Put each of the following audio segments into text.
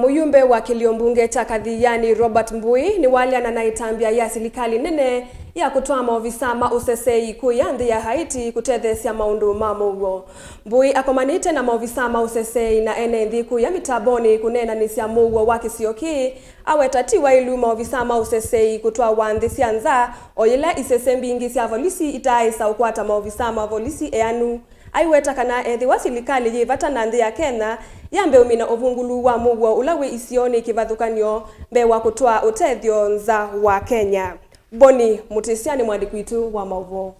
Muyumbe wa kiliombunge cha Kathiani Robert Mbui ni waliana na itambia ya silikali nene ya kutoa maofisa ma usesei kuya nthi ya Haiti kutetheesya maundu ma muuo. Mbui akomanite na maofisa ma usesei na ene nthi kuya mitaboni kunenanisya muuo wa kisio kii aweta ti wailu maofisa ma usesei kutwawa nthi sya nza o yila isese mbingi sya volisi itaaisa ukwata maofisa ma volisi eanu. Aiweta kana ethiwa silikali yi vata na nthi ya Kenya yambe umina uvungulu wa muuo ula wi isioni kivathukanio mbee wa kutwaa utethyo nza wa Kenya. Boni Mutisia ni mwandiki witu wa mauvoo.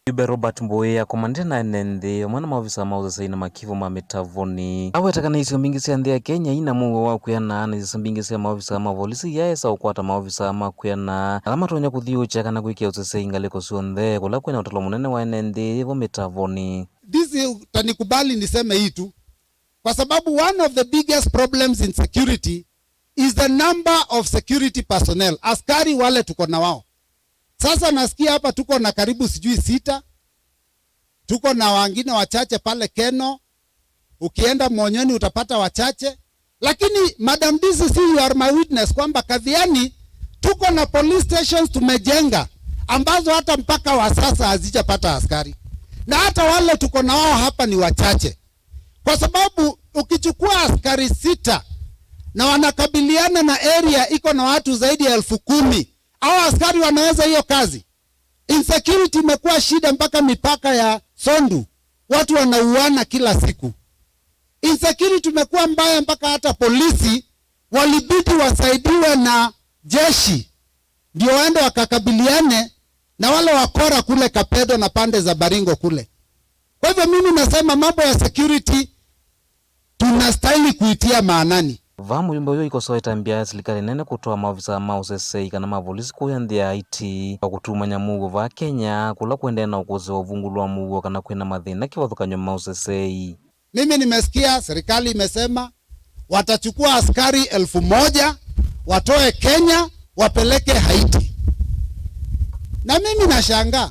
Mjumbe Robert Mbui akomanite na ene nthi omwe na maofisa ma usesei na makivu ma mitavoni aweta kana isio mbingi sya nthi ya Kenya ina muuo wa kwiana na isio mbingi sya maofisa ma volisi yaesa ukwata maofisa ma kwiana ala matonya kuthiucha kana kwikia usesei ngaliko syonthe kula kwina utalo munene wa ene nthi yivo mitavoni. This utanikubali niseme hii tu, kwa sababu one of the biggest problems in security is the number of security personnel, askari wale tuko na wao. Sasa nasikia hapa tuko na karibu sijui 6, tuko na wengine wachache pale Keno, ukienda Monyoni utapata wachache, lakini Madam DCC, you are my witness kwamba Kathiani tuko na police stations tumejenga ambazo hata mpaka wa sasa hazijapata askari, na hata wale tuko na wao hapa ni wachache, kwa sababu ukichukua askari 6 na wanakabiliana na area iko na watu zaidi ya 10,000, hao askari wanaweza hiyo kazi? Insecurity imekuwa shida mpaka mipaka ya Sondu, watu wanauana kila siku. Insecurity imekuwa mbaya mpaka hata polisi walibidi wasaidiwe na jeshi ndio waende wakakabiliane na wale wakora kule Kapedo na pande za Baringo kule. Kwa hivyo mimi nasema mambo ya security tunastahili kuitia maanani. Va muyumbe uyo ikosoa itambia ya silikali nene kutoa maofisa ma usesei kana mapolisi kuya nthi ya Haiti kwa kutumanya muuo va Kenya kula kuendeea na ukuzi wa uvungulu wa muuo kana kwina mathina kivathukanyo ma usesei. Mimi nimesikia serikali imesema watachukua askari 1,000 watoe Kenya wapeleke Haiti. Na mimi nashangaa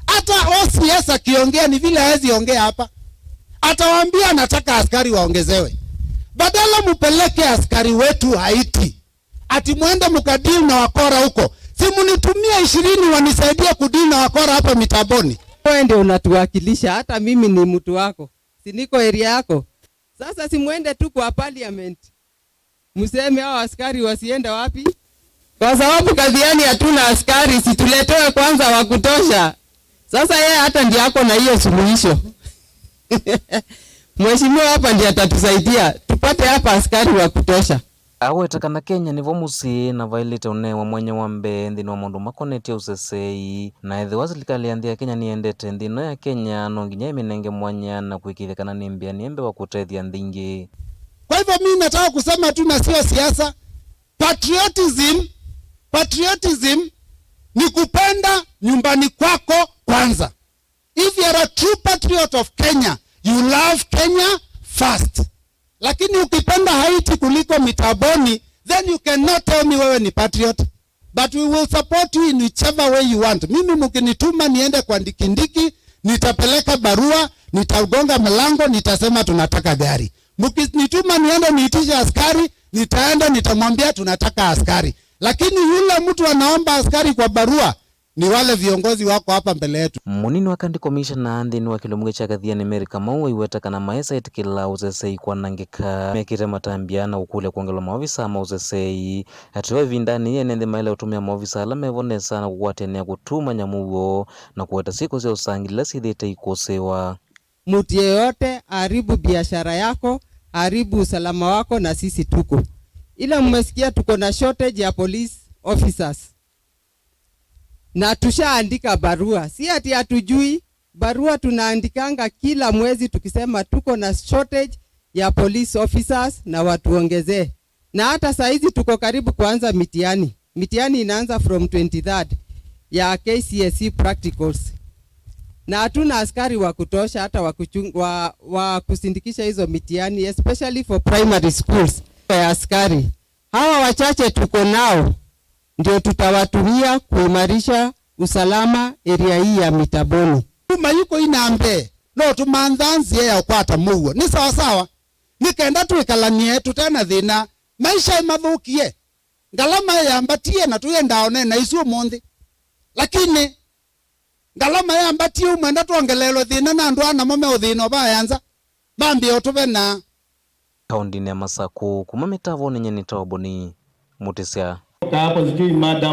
hata OCS akiongea ni vile hawezi ongea hapa. Atawaambia anataka askari waongezewe. Badala mupeleke askari wetu Haiti, ati muende mukadili na wakora huko. Si munitumie 20 wanisaidie kudili na wakora hapa mitaboni. Wewe ndio unatuwakilisha, hata mimi ni mtu wako. Si niko area yako. Sasa si muende tu kwa parliament. Mseme hao askari wasiende wapi? Kwa sababu Kathiani hatuna askari, si tuletewe kwanza wa kutosha. Sasa yeye hata ndiye ako na hiyo suluhisho. Mheshimiwa hapa ndiye atatusaidia tupate hapa askari wa kutosha. Aweta kana Kenya nivo musi na vailite unewa mwanya wa mbee nthini wa maundu makonetie usesei na ethiwa silikali ya nthi ya Kenya niendete nthi ino ya Kenya no nginya iminenge mwanya na kuikithia kana ni mbia niembe wa kutethia nthi ingi. Kwa hivyo mimi nataka kusema tu na sio siasa, patriotism ni kupenda nyumbani kwako kwanza. If you are a true patriot of Kenya, you love Kenya first. Lakini ukipenda Haiti kuliko mitaboni, then you cannot tell me wewe ni patriot. But we will support you in whichever way you want. Mimi mkinituma niende kwa Ndikindiki, nitapeleka barua, nitagonga mlango, nitasema tunataka gari. Mkinituma niende niitishe askari, nitaenda nitamwambia tunataka askari. Lakini yule mtu anaomba askari kwa barua ni wale viongozi wako hapa mbele yetu. Munini wa kandi commissioner nthini wa kilombe cha Kathiani Mary Kamau iweta kana maesa itikila usesei kwanangika mekite matambia na ukule kuongelwa maofisa ma usesei atiwa ivindani ene nthi maile utumia maofisa ala mevonesa na kukwatania kutumanya muo na kuweta siku sya usangili sithite ikusewa. Mtu yeyote haribu biashara yako, haribu usalama wako, na sisi tuko. Ila mmesikia tuko na shortage ya police officers. Na tushaandika barua, si ati hatujui. Barua tunaandikanga kila mwezi tukisema tuko na shortage ya police officers na watuongezee. Na hata saa hizi tuko karibu kuanza mitihani. Mitihani inaanza from 23rd ya KCSE practicals. Na hatuna askari wa kutosha hata wa kusindikisha hizo mitihani, especially for primary schools. Ya askari hawa wachache tuko nao ndio tutawatumia kuimarisha usalama area hii ya Mitaboni. Mayuko inambe no tumanthanzie ya ukwata muo ni sawa sawa. Nikenda twikalanie tutena thina maisha imathukie ngalama yambatie na tuyendaone na isu umuthi, lakini ngalama yambatie umwenda twongelelwe thina na andu ana mome uthina bayanza bambie utuve na Kaunti ya Masaku kuma mitavoni nyeni toboni Mutisya. Hapo sijui madam.